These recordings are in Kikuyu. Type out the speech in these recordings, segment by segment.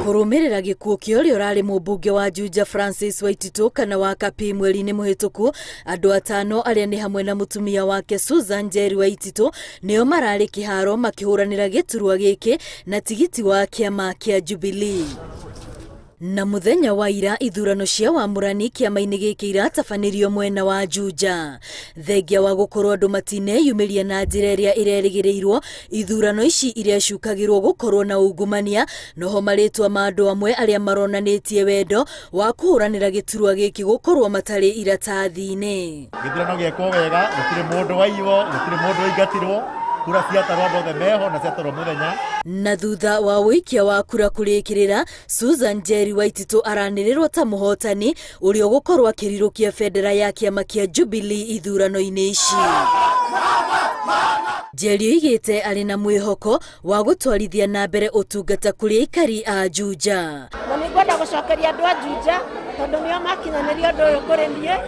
Kũrũmĩrĩra gĩkuũ kĩa ũrĩa ũrarĩ mũmbunge wa Juja Francis Waititũ kana wa Kapi mweri-inĩ mũhĩtũku, andũ atano arĩa nĩ hamwe na mũtumia wake Susan Njeri Waititũ nĩo mararĩ kĩharo makĩhũranĩra gĩturwa gĩkĩ na tigiti wa kĩama kĩa Jubilee. Na mũthenya wa ira ithurano cia wamũrani kĩama-inĩ gĩkĩ iratabanĩrio mwena wa Juja. Thengia wa gũkorwo andũ matineyumĩria na njĩra ĩrĩa ĩrerĩgĩrĩirwo, ithurano ici iria cukagĩrwo gũkorwo na ungumania, noho marĩtwa ma andũ amwe arĩa maronanĩtie wendo wa kũhũranĩra gĩturwa gĩkĩ gũkorwo matarĩ iratathi-inĩ. Gĩthurano gĩekwo wega, gũtirĩ mũndũ waiywo, gũtirĩ mũndũ waingatirwo, kura ciatarwo andũ othe meho na ciatarwo mũthenya. Na thutha wa ũikia wa kura kũrĩkĩrĩra, Susan Njeri Waititũ aranĩrĩrwo ta mũhotani ũrĩa ũgũkorwo akĩrirũkia bendera ya kĩama kĩa Jubilee ithurano-inĩ ici. Njeri oigĩte arĩ na mwĩhoko wa gũtwarithia na mbere ũtungata kũrĩ aikari a Juja. Na nĩ ngwenda gũcokeria andũ a Juja tondũ nĩo makinyanĩria ũndũ ũyũ kũrĩ niĩ,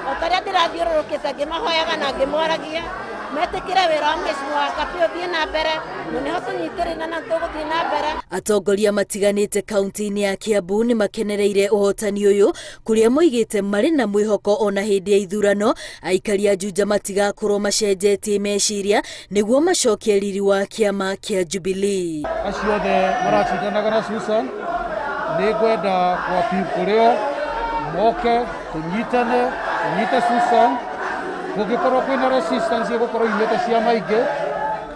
o ta ũrĩa ndĩrathiũrũrũkĩte ngĩmahoyaga na ngĩmwaragia metĩkĩre wĩra wa Mheshimiwa Kapi ũthiĩ na mbere, na nĩho tũnyitĩrĩire na tũgũthiĩ na mbere. Atongoria matiganĩte kaunti-inĩ ya Kiambu nĩ makenereire ũhotani ũyũ kũrĩa moigĩte marĩ na mwĩhoko ona hĩndĩ ya ithurano aikari a Juja matigakorwo macenjetie meciria nĩguo macokie riri wa kĩama kĩa Jubilee. Acio othe maracindanaga na Susan nĩ ngwenda kwa kũrĩ o moke tũnyitane, tũnyite Susan, kũngĩkorwo kwĩna resistance ĩgũkorwo yumĩte ciama ingĩ,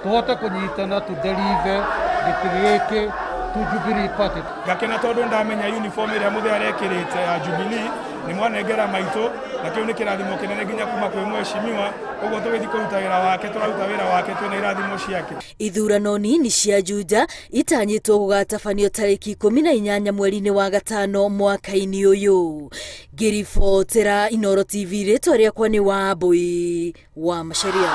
tũhote kũnyitana tũ deliver gĩtĩ gĩkĩ to Jubilee Party. Ngakena tondũ ndamenya uniform ĩrĩa mũthee arekĩrĩte ya Jubilee nĩ mwanengera maitũ, na kĩu nĩ kĩrathimo kĩnene nginya kuma kwĩ mheshimiwa, ũguo tũgĩthiĩ kũruta wĩra wake tũraruta wĩra wake twĩna irathimo ciake. Ithurano nini cia Juja itanyĩtwo gũgatabanio tarĩki 18 mweri-inĩ wa gatano mwaka-inĩ ũyũ. Ngĩribotera Inooro TV, rĩtwa rĩakwa nĩ Wambui wa Macharia.